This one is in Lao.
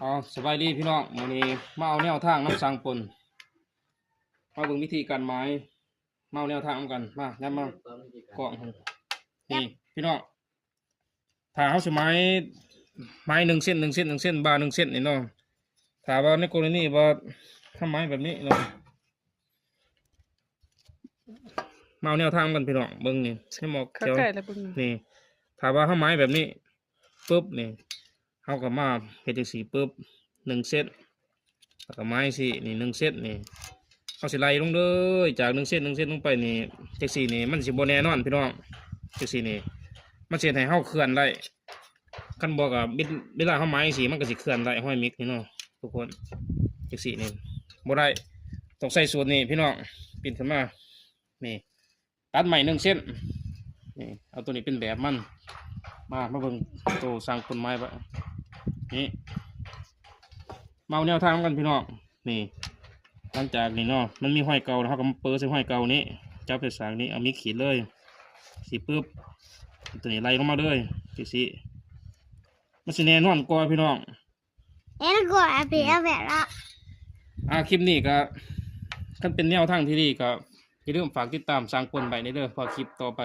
ເອົາ ສະບາຍດີພີ່ນ້ອງ ມື້ນີ້ມາເອົາແນວທາງນຳຊ່າງປົນ ມາເບິ່ງວິທີການໝາຍ ມາເອົາແນວທາງນຳກັນ ມາ ນຳມາ ກ້ອງ ນີ້ພີ່ນ້ອງ ຖ້າເຮົາຊິໝາຍ ໝາຍໜຶ່ງເຊັນ ໜຶ່ງເຊັນ ໜຶ່ງເຊັນ ບາ ໜຶ່ງເຊັນນີ້ເນາະ ຖ້າວ່າໃນກໍລະນີວ່າເຮົາໝາຍແບບນີ້ເນາະ ມາເອົາແນວທາງນຳກັນພີ່ນ້ອງ ເບິ່ງນີ້ ໃຫ້ໝອກແຖວ ໃກ້ໆ ແລ້ວເບິ່ງນີ້ ນີ້ ຖ້າວ່າເຮົາໝາຍແບບນີ້ປຶບນີ້ ເຮົາກໍມາເຮັດຈັ່ງຊີ້ປຶບ ໜຶ່ງເຊັນ ແລ້ວກໍມາຈັ່ງຊີ້ ນີ້ ໜຶ່ງເຊັນນີ້ ເຮົາຊິໄລ່ລົງເລີຍ ຈາກໜຶ່ງເຊັນ ໜຶ່ງເຊັນລົງໄປນີ້ ຈັ່ງຊີ້ນີ້ ມັນຊິບໍ່ແນ່ນອນພີ່ນ້ອງ ຈັ່ງຊີ້ນີ້ ມັນຊິເຮັດໃຫ້ເຮົາເຄື່ອນໄດ້ ຄັນບໍ່ກໍເວລາເຮົາໝາຍຈັ່ງຊີ້ ມັນກໍຊິເຄື່ອນໄດ້ ຮອຍເມັກນີ້ເນາະທຸກຄົນ ຈັ່ງຊີ້ນີ້ ບໍ່ໄດ້ ຕ້ອງໃຊ້ສູດນີ້ພີ່ນ້ອງ ປິ່ນຂຶ້ນມາ ນີ້ ຕັດໃໝ່ໜຶ່ງເຊັນ ນີ້ ເອົາໂຕນີ້ເປັນແບບມັນ ມາ ມາເບິ່ງໂຕຊ່າງປົນໝາຍວ່າ ນີ້ ມາເອົາແນວທາງນຳກັນພີ່ນ້ອງ ນີ້ ຫຼັງຈາກນີ້ເນາະ ມັນມີຮອຍເກົ່າ ແລ້ວເຮົາກໍມາເປີໃສ່ຮອຍເກົ່ານີ້ ຈັບໃສ່ສາກນີ້ ເອົາເມັກຂີດເລີຍ ຊິປຶບ ໂຕນີ້ໄລ່ລົງມາເລີຍ ຈັ່ງຊີ້ ມັນຊິແນ່ນອນກວ່າພີ່ນ້ອງ ແລ້ວກໍເອົາໄປເອົາແບບລະ ອ່າ ຄລິບນີ້ກໍ ຄັນເປັນແນວທາງທີ່ດີກໍ ຢ່າລືມຝາກຕິດຕາມຊ່າງປົນໄວ້ເດີ ເພື່ອຄລິບຕໍ່ໄປ